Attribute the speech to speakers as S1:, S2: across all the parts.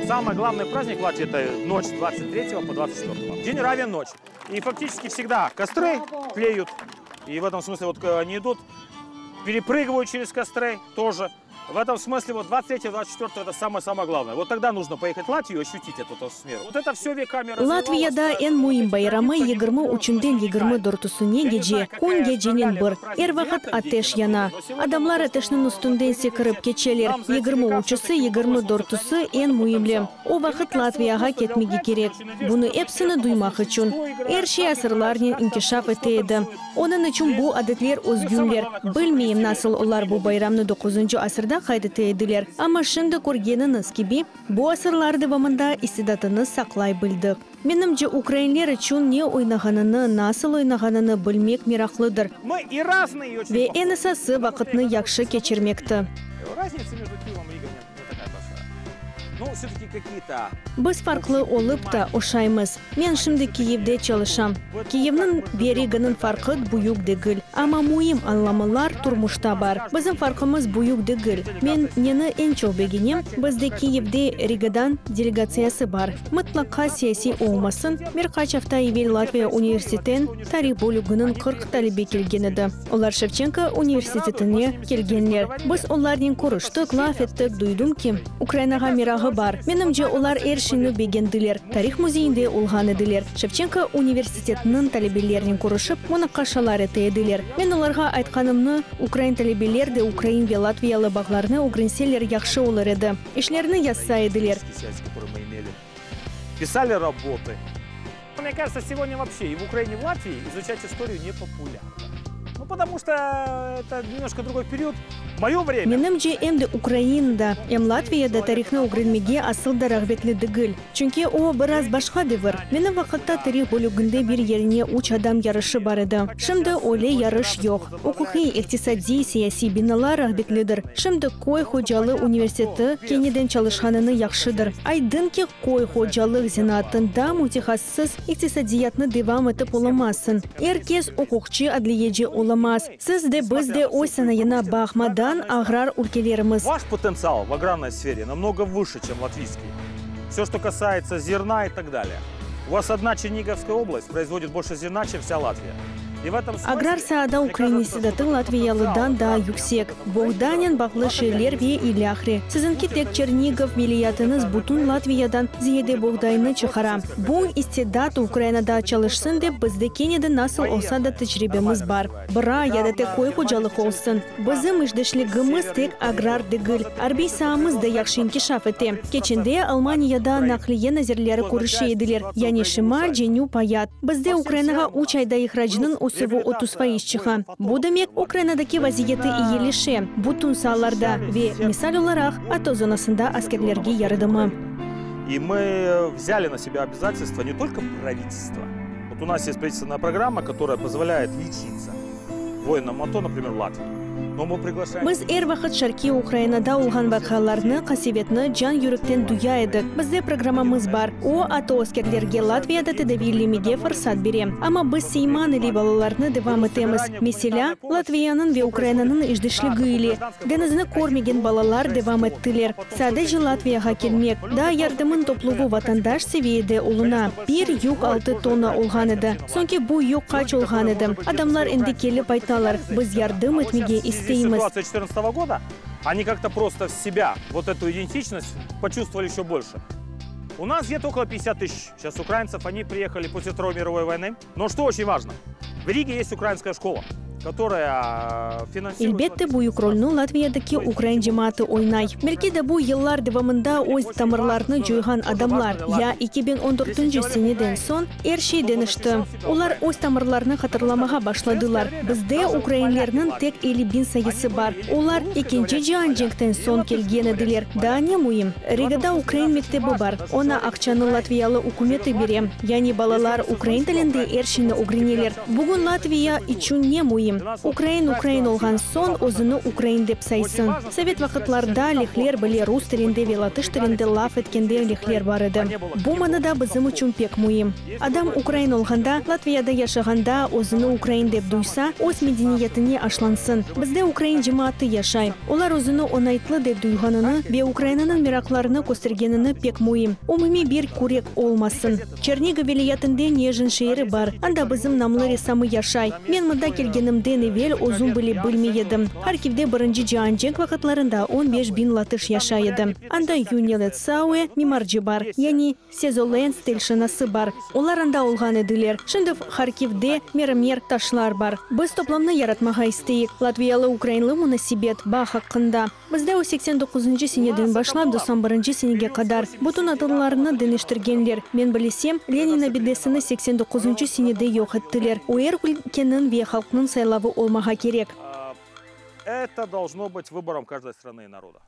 S1: Самый главный праздник в Латвии – это ночь с 23 по 24. День равен ночь. И фактически всегда костры тлеют. И в этом смысле вот они идут, перепрыгивают через костры тоже. В этом смысле вот 23-24 это самое-самое главное. Вот тогда нужно поехать в Латвию и ощутить эту атмосферу. Вот это все веками
S2: Latviyada eñ müim bayramı 23-ünden 24-üsüne gece, kün gecenen bir, er vaqıt ateş yana. Adamlar ateşniñ üstünden sekirip keçeler. 23-üsi, 24-üsi eñ müimli. O vaqıt Latviyağa ketmege kerek, bunı epsini duymaq içün. Er şey asırlarnen inkişaf ete edi. Onıñ içün bu adetler özgünler. Bilmeyim, nasıl olar bu bayramnı doquzıncı asırda qayd ete ediler, amma şimdi körgeniñiz kibi, bu asırlar devamında istidatını saqlay bildik. Menimce, ukrainler içün ne oynağanını, nasıl oynağanını bilmek meraqlıdır.
S1: Мы и разные, и очень
S2: Ve eñ esası vaqıtnı yahşı keçirmekti.
S1: Разница между Киевом и Ригой не такая большая. Ну, все-таки какие-то
S2: Biz farqlı olıp ta oşaymız. Men şimdi Kiyevde çalışam. Kiyevniñ ve Riganıñ farqı büyük degil. Amma müim añlamalar turmuşta bar. Bizim farqımız büyük degil. Men neni eñ çoq begenem, bizde Kiyevde Rigadan delegatsiyası bar. Mıtlaqa siyasiy olmasın, bir qaç afta evel Latviya universitetten tarih bölüginiñ 40 talebe kelgen edi. Olar Şevçenko universitetine kelgenler. Biz olarnen körüştik, laf ettik, duydım ki, Ukrainağa merağı bar. Menimce, olar er şeyni begendiler, tarih müzeyinde olğan ediler, Şevçenko universitetiniñ talebelerinen körüşip, munaqaşalar ete ediler. Men olarğa aytqanımnı, ukrain talebeler de ukrain ve latviyalı bağlarnı ögrenseler yahşı olur edi. İşlerini yazsa ediler.
S1: Писали работы. Мне кажется, сегодня вообще и в Украине, и в Латвии изучать историю не популярно. Ну, потому что это немножко другой период. В мое время...
S2: Menimce, em de Ukrainada, em Latviyada tarihnı ögrenmege asıl da rağbetli degil. Çünki o, biraz başqa devir. Menim vaqıtta tarih bölüginde bir yerine üç adam yarışı bar edi. Şimdi öyle yarış yoq. Uquqiy, iqtisadiy, siyasiy binalar rağbetlidir. Şimdi köy hocalığı universiteti keneden çalışqanını yahşıdır. Aydın ki, köy hocalıq zenaatında mütehassıs iqtisadiyatnı devam etip olamazsıñ. Er kes uquqçı, adliyeci olamaz. Siz de, biz de öz sanayına baqmadan agrar ülkelerimiz.
S1: Ваш потенциал в аграрной сфере намного выше, чем латвийский. Все, что касается зерна и так далее. У вас одна Черниговская область производит больше зерна, чем вся Латвия. И в этом смысле,
S2: Agrar saada ukrain istidatı latviyalıdan daa yüksek. Boğdanen bağlı şeyler ve ilâhre. Siziñki tek Çernigov vilâyetiñiz bütün Latviyadan ziyade boğdaynı çıqara. Bu istidat Ukrainada çalışsın dep bizde kene de nasıl olsa da tecribemiz bar. Bira ya da tek köy hocalıq olsun. Bizim işdeşligimiz tek agrar degil, arbiy saamız da yahşı inkişaf ete. Keçende Almaniyada naqliye nazirleri körüşe ediler, yani şimal, cenüp, ayat. Bizde Ukrainağa üç ayda ihracnıñ ösüvi 30% çıqa. Bu demek, Ukrainadaki vaziyeti eyileşe, bütün saalarda ve, misal olaraq, ATO zonasında askerlerge yardımı.
S1: И мы взяли на себя обязательства не только правительства. Вот у нас есть правительственная программа, которая позволяет лечиться воинам АТО, например, в Латвии. Но мы приглашаем...
S2: Biz er vaqıt Şarqiy Ukrainada olğan vaqialarnı, qasevetni can yürekten duya edik. Bizde programmamız bar. O, ATO askerlerge Latviyada tedaviylemege fırsat bere. Amma biz Seyman ile balalarnı devam etemiz. Meselâ, Latviyanıñ ve Ukrainanıñ işdeşligi ile. Deñizni körmegen balalar devam ettiler. Sadece Latviyağa kelmek. Daa yardımıñ topluvı vatandaş seviyede oluna. Bir yük altı tonna olğan edi. Soñki bu yük qaç olğan edi. Adamlar endi kelip aytalar, biz yardım etmege isteymiz.
S1: Ситуация 2014 года, они как-то просто в себя вот эту идентичность почувствовали еще больше. У нас где-то около 50 тысяч сейчас украинцев, они приехали после Второй мировой войны. Но что очень важно, в Риге есть украинская школа, которая финансирует...
S2: Elbette, büyük rolni Latviyadaki ukrain cemaatı oynay. Belki de bu yıllar devamında öz tamırlarını coyğan adamlar, ya 2014 seneden soñ er şey deñişti. Olar öz tamırlarını hatırlamağa başladılar. Bizde ukrainlerniñ tek 50 biñ sayısı bar. Olar Ekinci cian cenkten soñ kelgen ediler. Daa ne müim? Rigada ukrain mektebi bar. Oña aqçanı latviyalı ükümeti bere. Yani balalar ukrain tilinde er şeyni ögreneler. Bugün Latviya içün ne müim? müim. Ukrain ukrain olğan soñ, özüni ukrain dep saysın. Sovet vaqıtlarda lehler bile rus tilinde ve latış tilinde laf etkende lehler bar edi. Bu manada bizim içün pek müim. Adam ukrain olğanda, Latviyada yaşağanda, özüni ukrain dep duysa, öz medeniyetine aşlansın. Bizde ukrain cemaatı yaşay. Olar özüni oñaytlı dep duyğanını ve Ukrainanıñ meraqlarını köstergenini pek müim. Umumiy bir kürek olmasın. Çernigov vilâyetinde Nejin şeeri bar, anda bizim namlı ressamı yaşay. Men mında kelgenimden evel özüm bile bilmey edim. Harkivde Birinci cian cenk vaqıtlarında 15 biñ latış yaşay edi. Anda Yunel Etsaue mimarcı bar, yani Sezolens tilşınası bar. Olar anda olğan ediler. Şimdi Harkivde mermer taşlar bar. Biz toplamnı yaratmağa isteyik. Latviyalı-ukrainlı munasebet, bağ aqqında. Bizde o 89-ncı seneden başlap 91-nci senege qadar bütün adlarnı deñiştirgenler. Men bilsem, Lenin abidesini 89-ncı senede yoq ettiler. O er ülkeniñ ve halqnıñ saylavı olmağa kerek.
S1: Это должно быть выбором каждой страны и народа.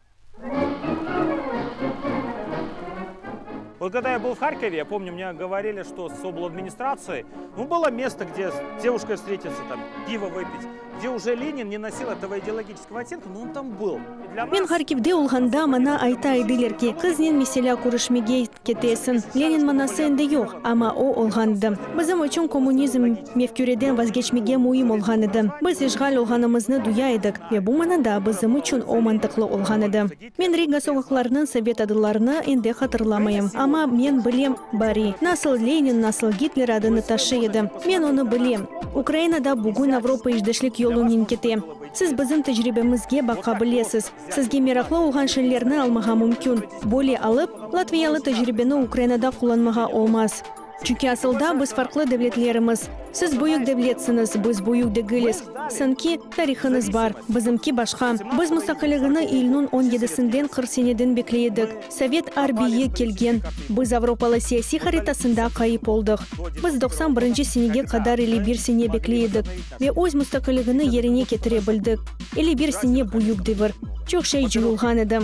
S1: Вот когда я был в Харькове, я помню, мне говорили, что с обладминистрацией, ну, было место, где с девушкой встретиться, там, пиво выпить, где уже Ленин не носил этого идеологического оттенка, но он там был. И для
S2: Men
S1: нас
S2: Harkivde olğanda maña ayta ediler ki, qıznen meselâ körüşmege ketesiñ. Lenin manası endi yoq, amma o olğan edi. Bizim içün kommunizm mefküreden vazgeçmege müim olğan edi. Biz işğal olğanımıznı duya edik ve bu manada bizim içün o mantıqlı olğan edi. Men Riga soqaqlarınıñ sovet adlarını endi hatırlamayım, amma men bilem bari, nasıl Lenin, nasıl Gitler adını taşıy edi. Men onı bilem. Ukraina da bugün Avropa işdeşlik yolunen kete. Siz bizim tecribemizge baqa bilesiz. Sizge meraqlı olğan şeylerni almağa mümkün. Böyle alıp, latviyalı tecribeni Ukrainada qullanmağa olmaz. Çünki asılda biz farqlı devletlermiz. Siz büyük devletsiñiz, biz büyük degiliz. Sanki tarihıñız bar, bizimki başqa. Biz mustaqilligini iyülniñ 17-sinden 40 seneden bekley edik. Sovet arbiyi kelgen. Biz avropalı siyasiy haritasında ğayıp oldıq. Biz 91 senege qadar 51 sene bekley edik ve öz mustaqilligini yerine ketire bildik. 51 sene büyük devir. Çoq şey coyulğan edi.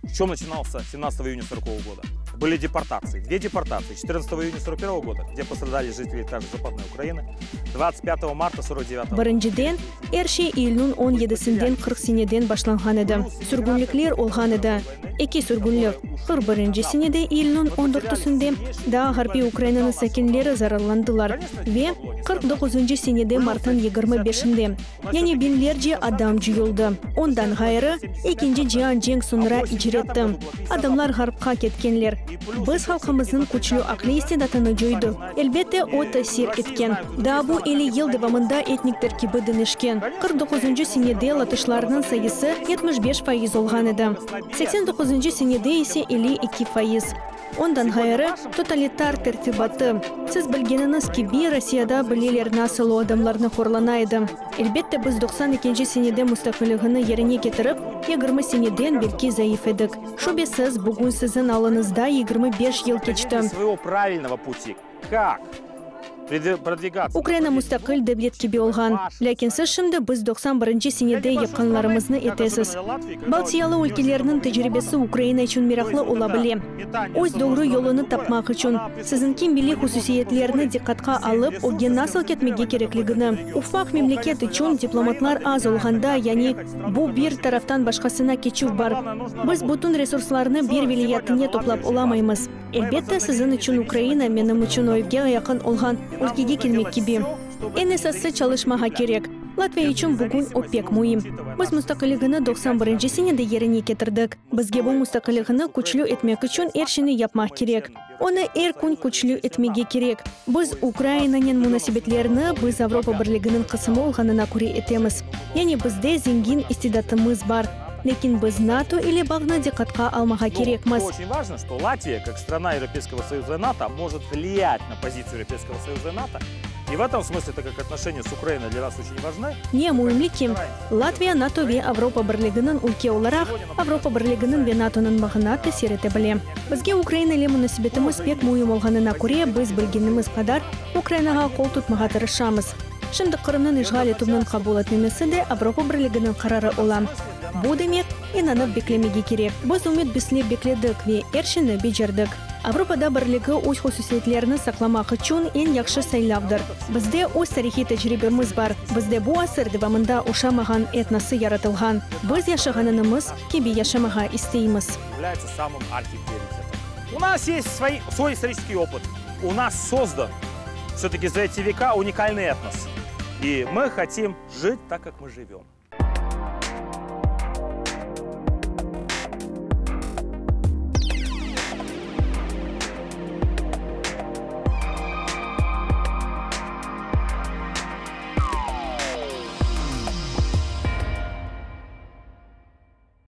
S1: С чем начинался 17 июня 40 года? Были депортации. Две депортации. 14 июня 41 года, где пострадали жители также Западной Украины. 25 марта 49
S2: Birinciden, er şey iyülniñ 17-sinden 40 seneden başlanğan edi. Sürgünlikler olğan edi. Eki sürgünlik. 41 senede iyülniñ 14-sinde daa Ğarbiy Ukrainanıñ sakinleri zararlandılar ve 49 senede martnıñ 25-inde. Yani biñlerce adam coyuldı. Ondan ğayrı, ekinci cian cenk soñra icretti. Adamlar ğarpqa ketkenler. Biz halqımıznıñ küçlü aqliy istidatını coydıq. Elbette, o tesir etken. Daa bu 50 yıl devamında etnik terkibi deñişken. 49 senede latışlarnıñ sayısı 75% olğan edi. 89 senede ise 52%. Ondan ğayrı, totalitar tertibatı. Siz bilgeniñiz kibi, Rossiyada bileler nasıl o adamlarnı horlana edi. Elbette, biz 92 senede mustaqilligini yerine ketirip, 20 seneden belki zayıf edik. Şübesiz, bugün siziñ alıñızda 25 yıl keçti.
S1: Своего правильного пути. Как? Продвигаться.
S2: Ukraina mustaqil devlet kibi olğan. Lâkin siz şimdi biz 91 senede yapqanlarımıznı etesiz. Baltiyalı ülkelerniñ tecribesi Ukraina içün meraqlı ola bile. Öz doğru yolunı tapmaq içün siziñki milliy hususiyetlerni diqqatqa alıp, ögge nasıl ketmege kerekligini. Ufaq memleket içün diplomatlar az olğanda, yani bu bir taraftan başqasına keçüv bar. Biz bütün resurslarnı bir vilâyetine toplap olamaymız. Elbette, siziñ içün Ukraina, menim içün evge yaqın olğan ülkege kelmek kibi. Eñ esası çalışmağa kerek. Latviya içün bugün o pek müim. Biz mustaqilligini 91 senede yerine ketirdik. Bizge bu mustaqilligini küçlü etmek içün er şeyni yapmaq kerek. Onı er kün küçlü etmege kerek. Biz Ukrainanen munasebetlerni biz Avropa Birliginiñ qısımı olğanına köre etemiz. Yani bizde zengin istidatımız bar. Lâkin biz NATO ile bağnı diqqatqa almağa kerekmiz.
S1: Очень важно, что Латвия, как страна Европейского Союза и НАТО, может влиять на позицию Европейского Союза и НАТО. И в этом смысле, так как отношения с Украиной для нас очень важны,
S2: Ne müimli ki, Latviya NATO ve Avropa Birliginiñ ülke olaraq Avropa Birliginiñ ve NATOnıñ bağına tesir ete bile. Bizge Ukraina ile munasebetimiz pek müim olğanına köre, biz bilgenimiz qadar Ukrainağa qol tutmağa tırışamız. Şimdi Qırımnıñ işğal etüvniñ qabul etmemesi de Avropa Birliginiñ qararı ola. Bu demek, inanıp beklemege kerek. Biz ümüt beslep bekledik ve er şeyni becerdik. Avropada birligi öz hususiyetlerini saqlamaq içün eñ yahşı saylavdır. Bizde öz tarihiy tecribemiz bar, bizde bu asır devamında oşamağan etnosı yaratılğan. Biz yaşağanınımız kibi yaşamağa isteymiz.
S1: У нас есть свои, свой исторический опыт. У нас создан все-таки за эти века уникальный этнос. И мы хотим жить так, как мы живем.